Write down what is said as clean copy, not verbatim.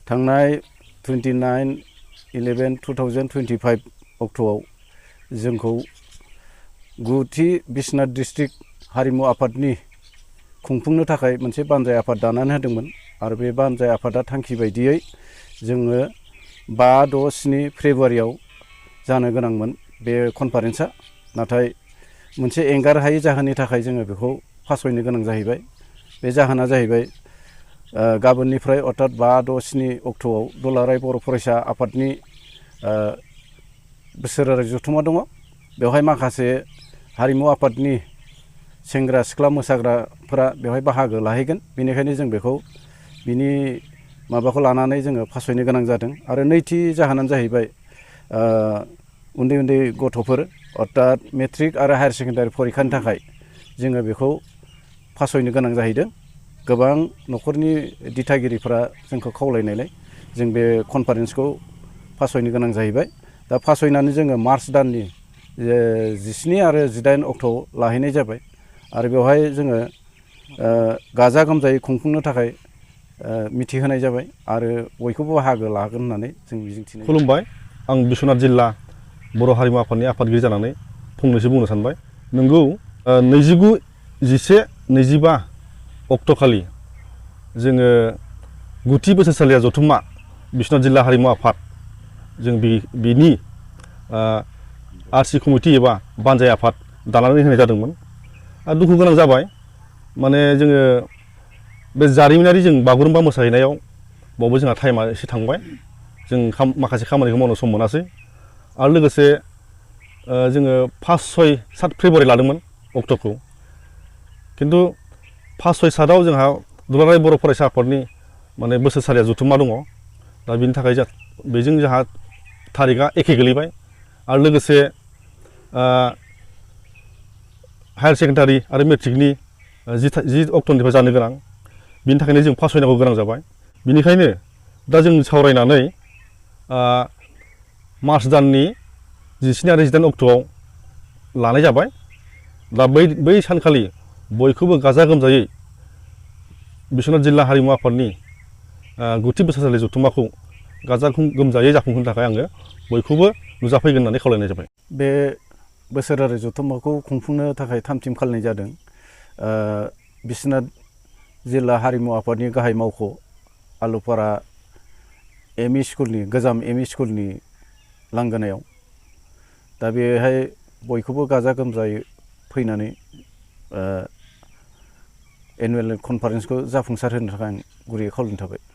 थांनाय 29/11/2025 अक्ट'आव जोंखौ गुथि बिश्वनाथ डिस्ट्रिक्ट हारिमु आफादनि खुंफुंनो थाखाय मोनसे बानजाय आफाद दानानै होदोंमोन आरो बे बानजाय आफादा थांखि बायदियै जोङो 5, 6, 7 फेब्रुवारियाव जानो गोनांमोन बे कनफारेन्सआ। नाथाय मोनसे एंगारहायै जाहोननि थाखाय जोङो बेखौ फासयनो गोनां जाहैबाय। बे जाहोना जाहैबाय गाबोननिफ्राय अर्थात 5, 6, 7 अक्ट'आव दुलाराय बर' फरायसा आफादनि बोसोरारि जथुम्मा दङ। बेवहाय माखासे हारिमु आफादनि सेंग्रा सिख्ला मोसाग्राफोरा बेवहाय बाहागो लाहैगोन। बेनिखायनो जों बेखौ बिनि माबाखौ लानानै जोङो फासयनो गोनां जादों। आरो नैथि जाहोनानो जाहैबाय उन्दै उन्दै गथ'फोर अर्थात मेट्रिक आरो हायार सेकेन्डारि फरिखानि थाखाय जोङो बेखौ फासयनो गोनां जाहैदों। गोबां न'खरनि दिथागिरिफोरा जोंखौ खावलायनायलाय जों बे कनफारेन्सखौ फासयनो गोनां जाहैबाय। दा फासयनानै जोङो मार्च दाननि 17 आरो 18 अक्ट'आव लाहैनाय जाबाय। आरो बेवहाय जोङो गाजा गोमजायै खुंफुंनो थाखाय मिथिहोनाय जाबाय आरो बयखौबो बाहागो लागोन होननानै जों मिजिंथिनाय। खुलुमबाय, आं बिश्वनाथ जिल्ला बर' हारिमु आफादनि आफादगिरि जानानै फंनैसो बुंनो सानबाय। नोंगौ 29, 11, 25 अक्ट'खालि जोङो गुथि बोसोरसालिया जथुम्मा बिश्वनाथ जिल्ला हारिमु आफाद जों बिनि आरसि कमिटि एबा बानजाय आफाद दानानै होनाय जादोंमोन। आरो दुखु गोनां जाबाय, माने जोङो बे जारिमिनारि जों बागुरुम्बा मोसाहैनायाव बावबो जोंहा टाइमा एसे थांबाय। जों माखासे खामानिखौ मावनो सम मोनासै। आरो लोगोसे जोङो 5, 6, 7 फेब्रुवारि लादोंमोन अक्ट'खौ। खिन्थु 5, 6, 7आव जोंहा दुलाराय बर' फरायसा आफादनि माने बोसोरसालिया जथुम्मा दङ। दा बिनि थाखाय बेजों जोंहा थारिखआ एखे गोलैबाय। आरो लोगोसे हायार सेकेन्डारि आरो मेट्रिकनि 10 अक्ट'निफ्राय जानो गोनां, बिनि थाखायनो जों फासयनांगौ गोनां जाबाय। बिनिखायनो दा जों सावरायनानै मार्च दाननि 17 आरो 18 अक्ट'आव लानाय जाबाय। दा बै सानखालि बयखौबो गाजा गोमजायै बिश्वनाथ जिल्ला हारिमु आफादनि गुथि बोसोरसालि जथुम्माखौ गाजा गोमजायै जाफुंहोनो थाखाय आङो बयखौबो नुजाफैगोन होननानै खावलायनाय जाबाय। बे बोसोरारि जथुम्माखौ खुंफुंनो थाखाय थाम थिम खालामनाय जादों। बिश्वनाथ जिल्ला हारिमु आफादनि गाहाय मावख' आलुपारा एमइ स्कुलनि गोजाम एमइ स्कुलनि लांगोनायाव। दा बेहाय बयखौबो गाजा गोमजायै फैनानै एनुवेल कनफारेन्सखौ जाफुंसार होनो थाखाय आं गुरैयै खावलायनाय थाबाय।